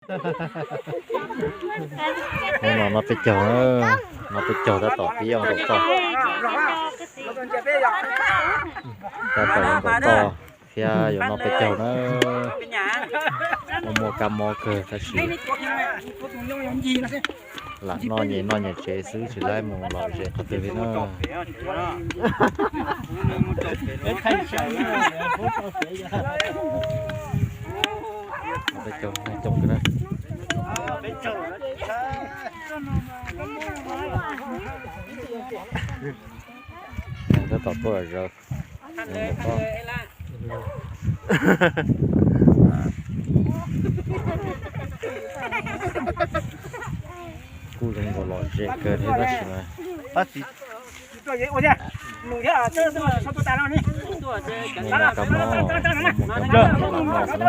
No peb caug, no peb caug tab tom pib ua nkaus toj. Tab tom ua nkaus toj thiab yuav noj peb caug na. Muaj muaj kab mob kawg tab sis lam noj nyem noj nyem tsev xwb tsis laib mus lom zem qhov twg li na. Peb caug, peb caug na. Tab tom tuaj zaws. Kuj zoo nkaus lom zem kawg thiab tab sis mas tab sis muaj kab mob, muaj kab mob lam noj xwb.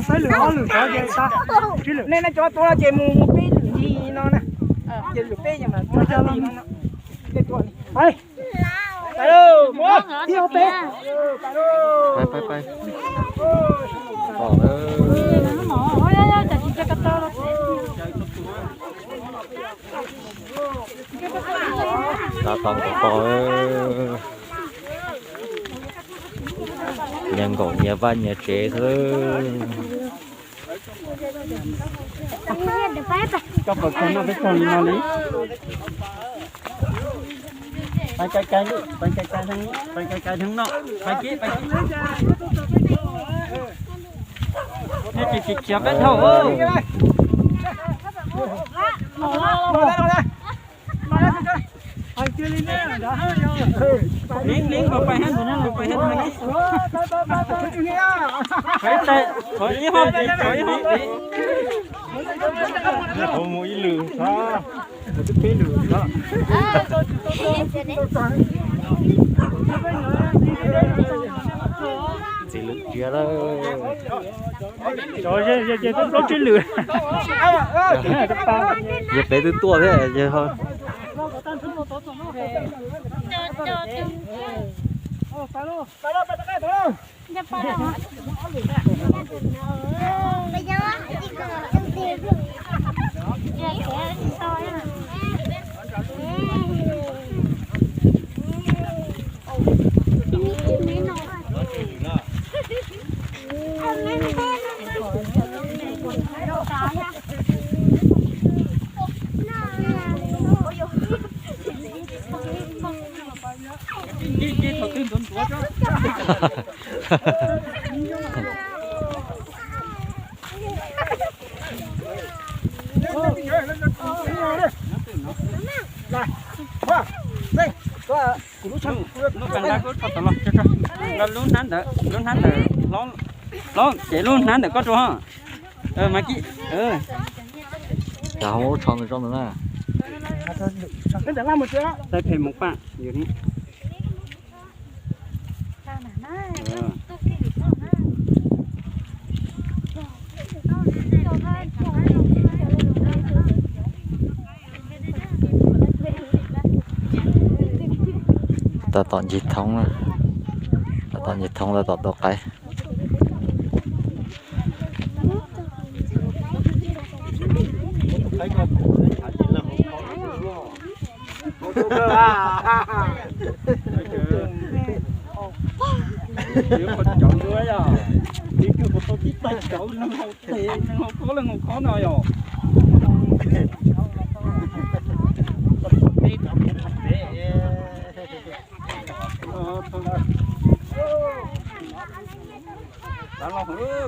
Peb lwm ob lwm tod ces, nej cov tuaj ces mus mus peb lwm ncig no na. Ces lwm peb ces mas tuaj no. Pais, pais, pais. Tab tom nkaus toj, nyias nkaum nyias vaj nyias tsev xwb. Coj pawg kawg noj peb caug li no li. Pais kais kais li, pais kais kais, pais kais kais no, pais kiag, pais kiag. Nej tsis tsis khiav peb dhau. Neeb neeb nkaus pais hab ntawm no, nkaus pais hab ntawm no. Qhov ib hov, qhov ib hov. Mus ib lwm xwb, mus twb peb lwm xwb. Ntxiv lwm tiag lawm. Ces plaub tsib lwm. Yog peb twb tuaj thiab. Lub hnab ntawd, lub hnab ntawd, hlob, ces lub hnab ntawm koj rau. Mas kij, cas ho muab lub tsho ntawd tso ntawd na. Taij phem mus pam yus ni. Tab tom ncig thoob, tab tom ncig thoob tab tom tua qaib. Cov ntsuab yog, tib kawg puas tau tib tag cov neeg hau tes, neeg hau khob, neeg hau khob no yog.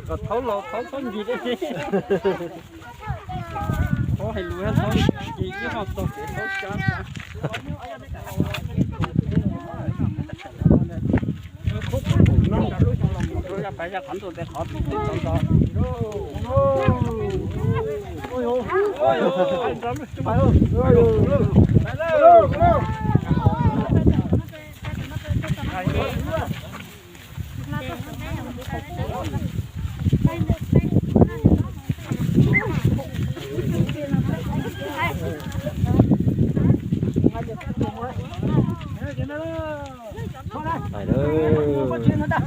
Kom thaub los thaub txhob ncig, thaub hais lus thaub ncig ib hov txog kev thaub tsab. Pais lawm.